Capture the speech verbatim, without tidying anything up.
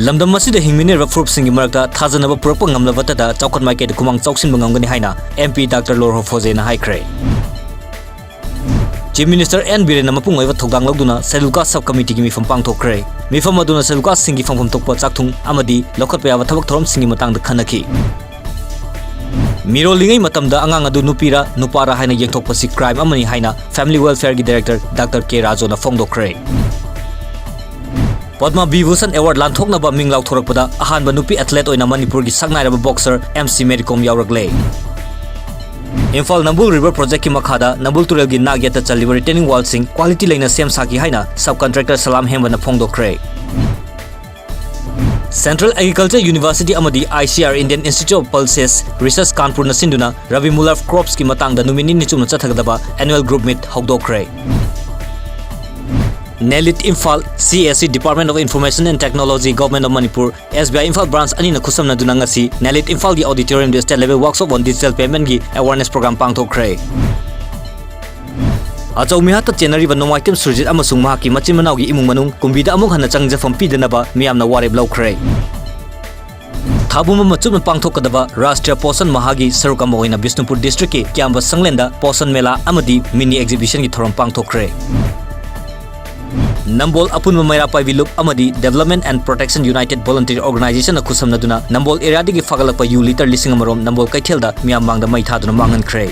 ꯂꯝꯗꯝ ꯑꯁꯤꯗ ꯍꯤꯡꯃꯤꯟꯅꯔꯤꯕ ꯐꯨꯔꯨꯞꯁꯤꯡꯒꯤ ꯃꯔꯛꯇ ꯊꯥꯖꯅꯕ ꯄꯨꯔꯛꯄ ꯉꯝꯂꯕꯇꯗ ꯆꯥꯎꯈꯠ ꯃꯥꯏꯀꯩꯗ ꯈꯨꯃꯥꯡ ꯆꯥꯎꯁꯤꯟꯕ ꯉꯝꯒꯅꯤ ꯍꯥꯏꯅ M P Doctor Lorho Fojena ꯍꯥꯏꯈ꯭ꯔꯦ꯫ Chief Minister N Birenna ꯃꯄꯨꯡ ꯑꯣꯏꯕ ꯊꯧꯗꯥꯡ ꯂꯧꯗꯨꯅ Scheduled Caste Sub Committee ꯒꯤ ꯃꯤꯐꯝ ꯄꯥꯡꯊꯣꯛꯈ꯭ꯔꯦ꯫ ꯃꯤꯐꯝ ꯑꯗꯨꯅ Scheduled Caste ꯁꯤꯡꯒꯤ ꯐꯪꯐꯝ ꯊꯣꯛꯄ ꯆꯥꯛꯊꯨꯡ ꯑꯃꯗꯤ ꯂꯧꯈꯠꯄ ꯌꯥꯕ ꯊꯕꯛ ꯊꯧꯔꯝꯁꯤꯡꯒꯤ ꯃꯇꯥꯡꯗ ꯈꯟꯅꯈꯤ꯫ ꯃꯤꯔꯣꯜꯂꯤꯉꯩ ꯃꯇꯝꯗ ꯑꯉꯥꯡ ꯑꯗꯨ ꯅꯨꯄꯤꯔ ꯅꯨꯄꯥꯔ ꯍꯥꯏꯅ ꯌꯦꯡꯊꯣꯛꯄꯁꯤ crime ꯑꯃꯅꯤ ꯍꯥꯏꯅ Family Welfare ꯒꯤ Director Doctor K Rajoꯅ ꯐꯣꯡꯗꯣꯛꯈ꯭ꯔꯦ꯫ Padma Vibhushan Award ꯂꯥꯟꯊꯣꯛꯅꯕ ꯃꯤꯡ ꯂꯥꯎꯊꯣꯔꯛꯄꯗ ꯑꯍꯥꯟꯕ ꯅꯨꯄꯤ athlete ꯑꯣꯏꯅ ꯃꯅꯤꯄꯨꯔꯒꯤ ꯁꯛꯅꯥꯏꯔꯕ boxer M C Mary Kom ꯌꯥꯎꯔꯛꯂꯦ꯫ Imphal ꯅꯝꯕꯨꯜ River Project ꯀꯤ ꯃꯈꯥꯗ ꯅꯝꯕꯨꯜ ꯇꯨꯔꯦꯜꯒꯤ ꯅꯥꯛ ꯌꯦꯠꯇ ꯆꯜꯂꯤꯕ retaining wall ꯁꯤꯡ quality ꯂꯩꯅ ꯁꯦꯝ ꯁꯥꯈꯤ ꯍꯥꯏꯅ Sub Contractor ꯁꯂꯥꯝ ꯍꯦꯝꯕꯅ ꯐꯣꯡꯗꯣꯛꯈ꯭ꯔꯦ꯫ Central Agriculture University ꯑꯃꯗꯤ I C R Indian Institute of Pulses Research Kanpurꯅ ꯁꯤꯟꯗꯨꯅ Rabi Muller Crops ꯀꯤ ꯃꯇꯥꯡꯗ ꯅꯨꯃꯤꯠ ꯅꯤꯅꯤ ꯆꯨꯞꯅ ꯆꯠꯊꯒꯗꯕ Annual Group Meet ꯍꯧꯗꯣꯛꯈ꯭ꯔꯦ꯫ NELIT Imphal, C S C, Department of Information and Technology, Government of Manipur, S B I Imphal branch ꯑꯅꯤꯅ ꯈꯨꯠꯁꯝꯅꯗꯨꯅ ꯉꯁꯤ NELIT ꯏꯝꯐꯥꯜꯒꯤ auditorium the State Level Workshop on Digital Payment ꯒꯤ awareness program ꯄꯥꯡꯊꯣꯛꯈ꯭ꯔꯦ꯫ ꯑꯆꯧ ꯃꯤꯍꯥꯠꯇ ꯆꯦꯟꯅꯔꯤꯕ ꯅꯣꯡꯃꯥꯏꯇꯦꯝ ꯁꯨꯔꯖꯤꯠ ꯑꯃꯁꯨꯡ ꯃꯍꯥꯛꯀꯤ ꯃꯆꯤꯟ ꯃꯅꯥꯎꯒꯤ ꯏꯃꯨꯡ ꯃꯅꯨꯡ ꯀꯨꯝꯕꯤꯗ ꯑꯃꯨꯛ ꯍꯟꯅ ꯆꯪꯖꯐꯝ ꯄꯤꯗꯅꯕ ꯃꯤꯌꯥꯝꯅ ꯋꯥꯔꯦꯞ ꯂꯧꯈ꯭ꯔꯦ꯫ ꯊꯥ ꯄꯨꯝꯕ ꯃꯆꯨꯞꯅ ꯄꯥꯡꯊꯣꯛꯀꯗꯕ Rashtriya Poshan Maha ꯒꯤ ꯁꯔꯨꯛ ꯑꯃ ꯑꯣꯏꯅ ꯕꯤꯁꯅꯨꯄꯨꯔ district ꯀꯤ ꯀ꯭ꯌꯥꯝꯕ ꯁꯪꯂꯦꯟꯗ Poshan Mela ꯑꯃꯗꯤ mini exhibition ꯒꯤ ꯊꯧꯔꯝ ꯄꯥꯡꯊꯣꯛꯈ꯭ꯔꯦ꯫ ꯅꯝꯕꯣꯜ ꯑꯄꯨꯟꯕ ꯃꯩꯔꯥ ꯄꯥꯏꯕꯤ ꯂꯨꯞ ꯑꯃꯗꯤ Development and Protection United Voluntary Organization ꯅ ꯈꯨꯠꯁꯝꯅꯗꯨꯅ ꯅꯝꯕꯣꯜ area ꯗꯒꯤ ꯐꯥꯒꯠꯂꯛꯄ ꯌꯨ litre ꯂꯤꯁꯤꯡ ꯑꯃꯔꯣꯝ ꯅꯝꯕꯣꯜ ꯀꯩꯊꯦꯜꯗ ꯃꯤꯌꯥꯝ ꯃꯥꯡꯗ ꯃꯩ ꯊꯥꯗꯨꯅ ꯃꯥꯡꯍꯟꯈ꯭ꯔꯦ꯫